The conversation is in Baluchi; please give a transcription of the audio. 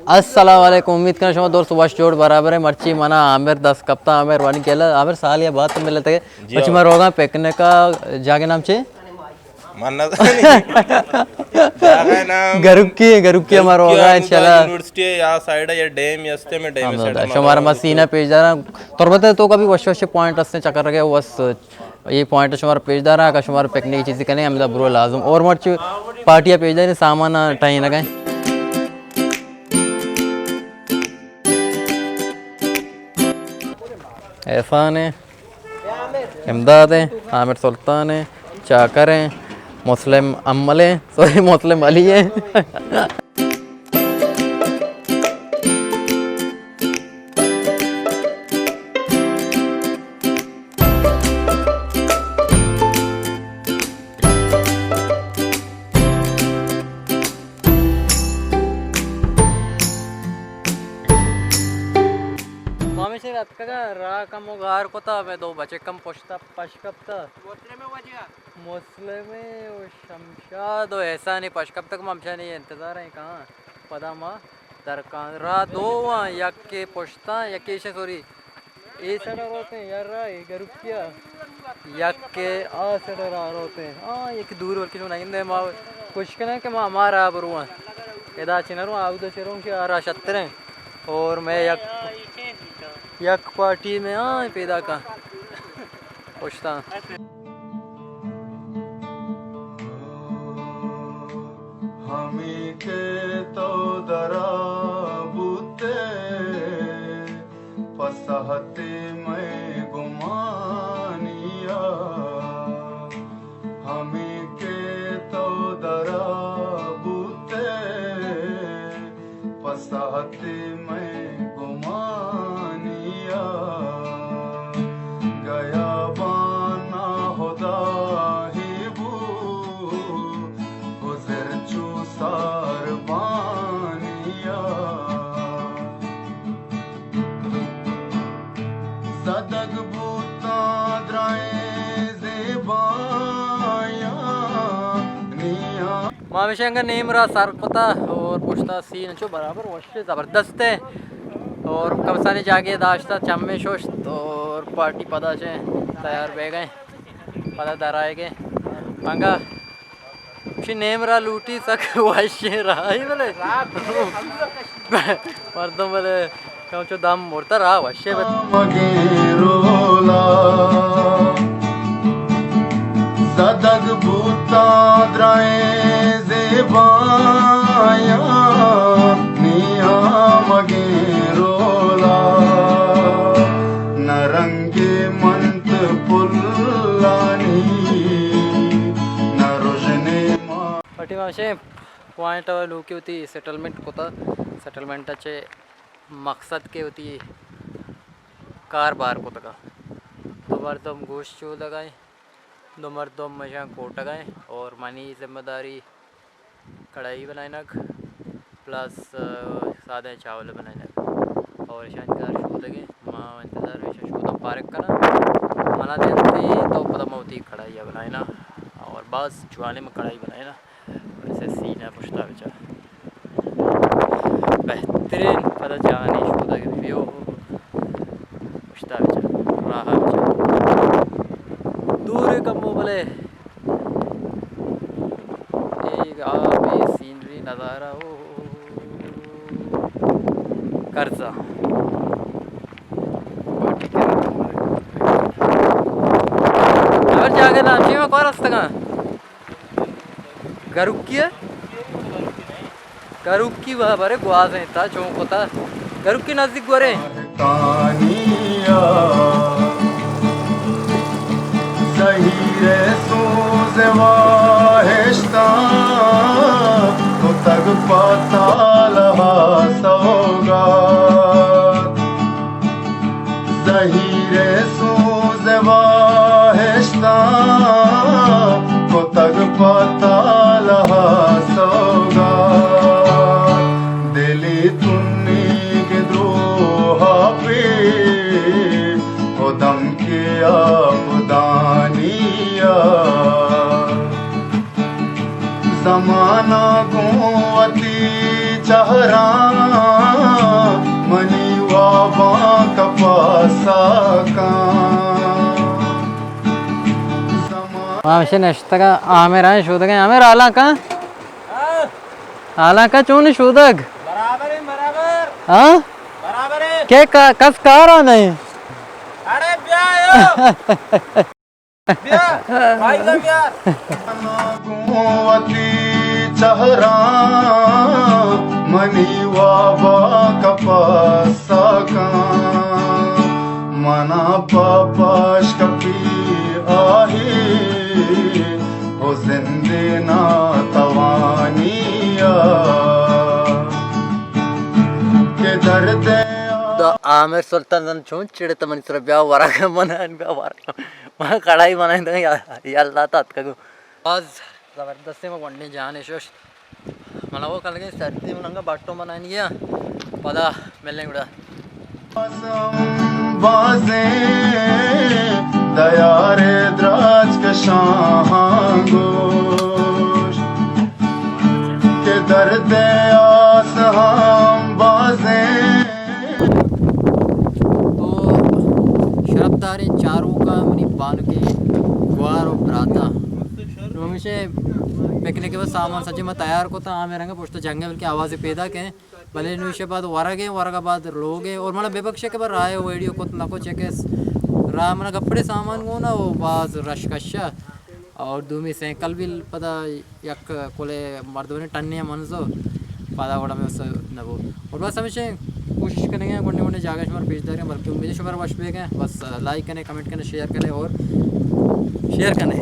السلام علیکم، امید کناں شما درست وش جوڑ برابر ایں۔ مرچی منا عامر دست کپتا، عامر وانی کہلا، عامر سال یا بعد تو ملتے۔ جی مرچی ہاں۔ ما روگاں پکنک ءَ، جاگے نام چے؟ من نہ زانی۔ جاگہ نام گروکی، گروکی ہمارا ہوگا انشاءاللہ۔ یونیورسٹی یا سائیڈ یا ڈیم یا استے میں ڈیم سائیڈ ہمارا شمارا ما ہوگا۔ سینہ پیش داراں۔ تربت تو کبھی وش وش پوائنٹ ہستے چکر رکھے، بس یہ پوائنٹ شمار پیش داراں کہ شمار پکنک چیزیں کنے ہمیں برو لازم۔ اور مرچی پارٹی پیش داریں، سامان ٹائیں لگائیں۔ احسان ہے، امداد ہے، عامر سلطان ہے، چاکر ہے، مسلم امل ہے، سوری، مسلم علی ہے۔ ما ہمیشہ اتکگاں، راہ کمو گار کتا، مئے دو بچک ہم پشتا پش کپتا۔ مسلم و شمشاد و احسانی پش کپتگ، ما ہمشانی انتظار ایں کہاں پدا ما درکاں۔ راہ دو آں، یکے پشتاں، یکے ایشاں، سوری، اے سڑا روتیں، یا راہ اے گروکیا، یکے آ سڑا راہ روتیں۔ ہاں، یک دور بلکہ شما نگندے، ما کوشش کنیں کہ ما ہما راہ برواں۔ ادا چہ نہ رواں، آودا چہ رواں کہ آ راہ شتریں۔ اور میں یک، یک پارٹی میں آں پیدا کاں۔ پشتاں۔ ہمے کہ تو درا بوتے، پہ سہتے مئے گمانیا۔ ہمے کہ تو درا بوتے، پہ ساعتے مئے گمانیا۔ گیابان ناہداہی بو، گزر چو ساربانیا۔ زدگ بوتاں درائیں زیبایاں نیاں۔ ما ہمیشہ انگا نیم را سر کتا اور پشتا سین چو برابر وش زبردست ہے۔ اور کمسانی جاگے داشتا، چمے ششت اور پارٹی پدا چے تیار بے گئے، پدا در آئے گئے۔ انگا چی نیم را لوٹی سک وشیں راہی بلے۔ مردم بلے کم چو دم مرتا راہ وشے بلے۔ مگیں رولا زدگ بوتاں درائیں زیبایاں، نیامگیں رولا نہ رنگے منت پلانی، نہ رژنے ما۔ پٹی ماشے پوائنٹ ء لوکی وتی سیٹلمنٹ کتا، سیٹلمنٹ ء چہ مقصد کہ وتی کار بار کتگا۔ دو مردم گوشت چودگا، دو مردم مشان کوٹگا اور منی ذمہ داری کڑائی بنائینگ پلس، آ، سادہ چاول بنائینگ اور اشان کار شودگے۔ ما انتظار ایشان شودم پارک کنا، منا دیتے تو پدا ما وتی کڑائی بنائینا اور باز جوانی ما کڑائی بنائینا۔ ایسے سین ہے پشتا بچا۔ بہترین پدا جانی شودا کہ ویو پشتا بچا، راہ بچا۔ دور کمو بلے اے آپ، اے سینری نظارہ، او، او، او، او، کرزا۔ اگر جاگہ نام چی میں کور استگاں؟ گروکی ہے؟ گروکی و برے گوازیں تا چون کتا۔ گروکی نزدیک گورے۔ تانیا زہیر سوز واہشتاں، کتگ پہ تالہا سوگات۔ زہیر سوز واہشتاں، کتگ پہ تالہا سوگات۔ دلی تنیگ دروہا پہ، خودم کے آپ دانیا۔ مانا گوں وتی چہراں منی واباں کپاسا کن۔ ما ہمشے نشتگاں، عامر آں شودگاں۔ عامر، حالاں کن؟ حالاں کن، چون شودگ؟ برابر ایں، برابر۔ ہاں؟ برابر ایں۔ کہ کا-، کس کار آ نہیں؟ اڑے بیا یو۔ بیا، بھائی کا بیا۔ گوں وتی چہراں منی وابا کپاسا کن۔ منا پہ پشکپی آہی و زندے ناتوانی ء کہ درد ء۔ دا عامر سلطان زن چون چڑت منی سر، بیا ورگ من، بیا ورگ من، کڑائی بنائیں دے، یا، یا اللہ تا اتکگو۔ باز زبردستیں، ما گونڈیں جانے شوش۔ منا وہ کل گئے سردی من انگا باٹو بنائیں گیا، پدا ملیں گڑا۔ بازیں دیار دراج کشاں گوش کہ درد آس ہم بازیں۔ تو شرپداریں چاروکاں، منی بانکیں گوار و براتاں، نوں ہمیشہ پکنک و سامان سجے ما تیار کتا، ہمے رنگ پشت جنگل کے آوازے پیدا کئے۔ بلے نوں ایشی ء بعد ورگ ء، ورگ ء بعد لوگ ء، اور منا ببخشے کہ بر راہ ء ویڈیو کت نہ کت، چہ کہ راہ ء منا گپڑے سامان گون ء، و باز رش کش ء، اور دومی سائیکل بھی پدا یک کلے مردمانی ٹنے ء منزو، پدا گڑا میں اس نہ بو۔ اور بس ہمیشہ کوشش کنیں گے گونڈے گونڈے جاگہ شمار پیش داریں، بلکہ امید شمار وش بیگ ء۔ بس لائک کنے، کمنٹ کنے، شیئر کنے اور شیئر کنے۔